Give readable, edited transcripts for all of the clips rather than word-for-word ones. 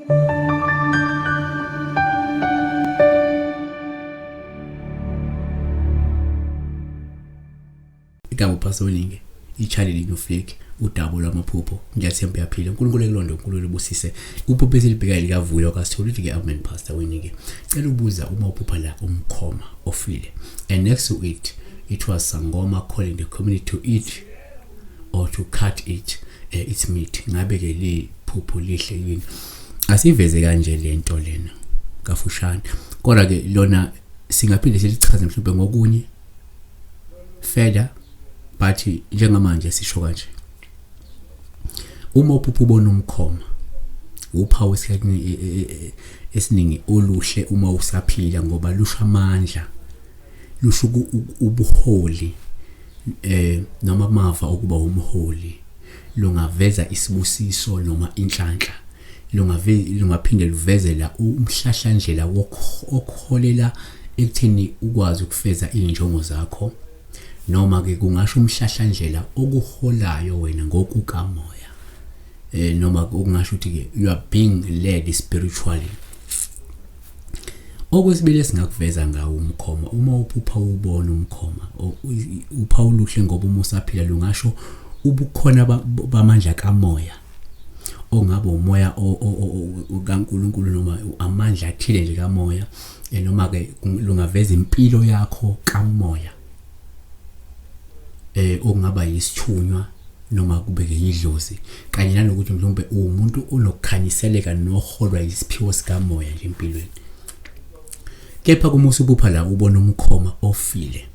Igama uPastor Weningi, iChannel New Flick, udaba lwamaphupho. Ngiyathemba uyaphila. uNkulunkulu ekulonde, uNkulunkulu ebusise. Uphupho esilibhekayo likaVuyo kaSithole uthi ke amen Pastor Weningi. Cela ubuza uma uphupha la umkhoma ofile. And next to it, it was Sangoma calling the community to eat or to cut it its meat. Ngabe ke liphupho lihle yini? Asiveze kanje lento lena kafushane. Kodwa ke lona singaphinde silichaze mhlawumbe ngokunye further, but njengamanje sisho kanje. Uma uphupha ubona umkhoma, uphawu esikhathini esiningi oluhle uma usaphila, ngoba lusho amandla, lusho ubuholi noma amava okuba umholi, lungaveza isibusiso noma inhlanhla, lungaphinde luvezela umhlahlandlela okuholela ekutheni ukwazi ukufeza iy'njongo zakho, noma ke kungasho umhlahlandlela okuholayo wena ngokukamoya, noma okungasho ukuthi ke you are being led spiritually. Okwesibili esingakuveza ngawo umkhoma, uma uphupha ubona umkhoma, uphawu oluhle ngoba uma usaphila lungasho ubukhona bamandla kamoya, ongabe umoya kaNkulunkulu noma amandla athile nje kamoya, noma ke lungaveza impilo yakho kamoya, okungaba yisithunywa noma kube ke yidlozi, kanye nanokuthi mhlawumbe uwumuntu onokukhanyiseleka noholwa isiphiwo sikamoya nje empilweni. Kepha kuma usubupha la ubona umkhoma ofile,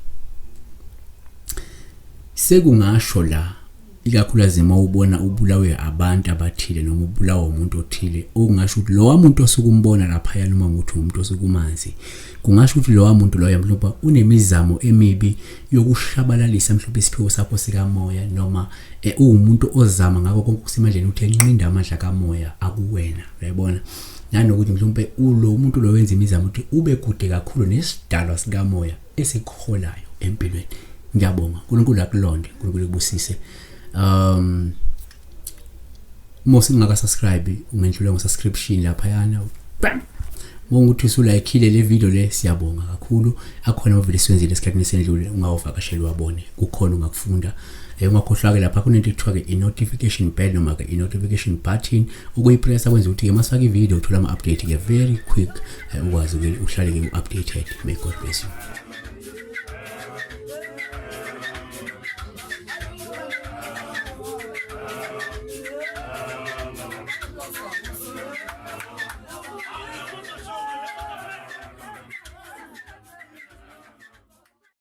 sekungasho la ikakhulukazi uma ubona ubulawe abantu abathile noma ubulawa umuntu othile, okungasho ukuthi lowa muntu osukumbona laphaya noma ukuthi umuntu osukumazi, kungasho ukuthi lowa muntu loyo mhlawumbe unemizamo emibi yokushabalalisa mhlawumbe isiphiwo sakho sikamoya, noma uwumuntu ozama ngakho konke okusemandleni ukuthi enqinde amandla kamoya akuwena, uyayibona. Nanokuthi mhlawumbe ulo muntu lo wenza imizamo ukuthi ube kude kakhulu nesidalwa sikamoya esikuholayo empilweni. Ngiyabonga, uNkulunkulu akulonde, uNkulunkulu ekubusise. Uma usingaka subscribe ungendlula ngo subscription laphayana, bam. Ngokuthi usulaykhile le video le, siyabonga kakhulu. Akhona amavili esiwenzile esikhathini esendlule, ungawuvakashela wabone, kukhona ungakufunda. Ungakhohlwa ke lapha kunento ekuthiwa ke i-notification bell noma ke i-notification button, ukuyipressa kwenza ukuthi ke masifaka i-video uthola ama-update ke very quick, ukwazi ke uhlale ke u-updated. May God bless you.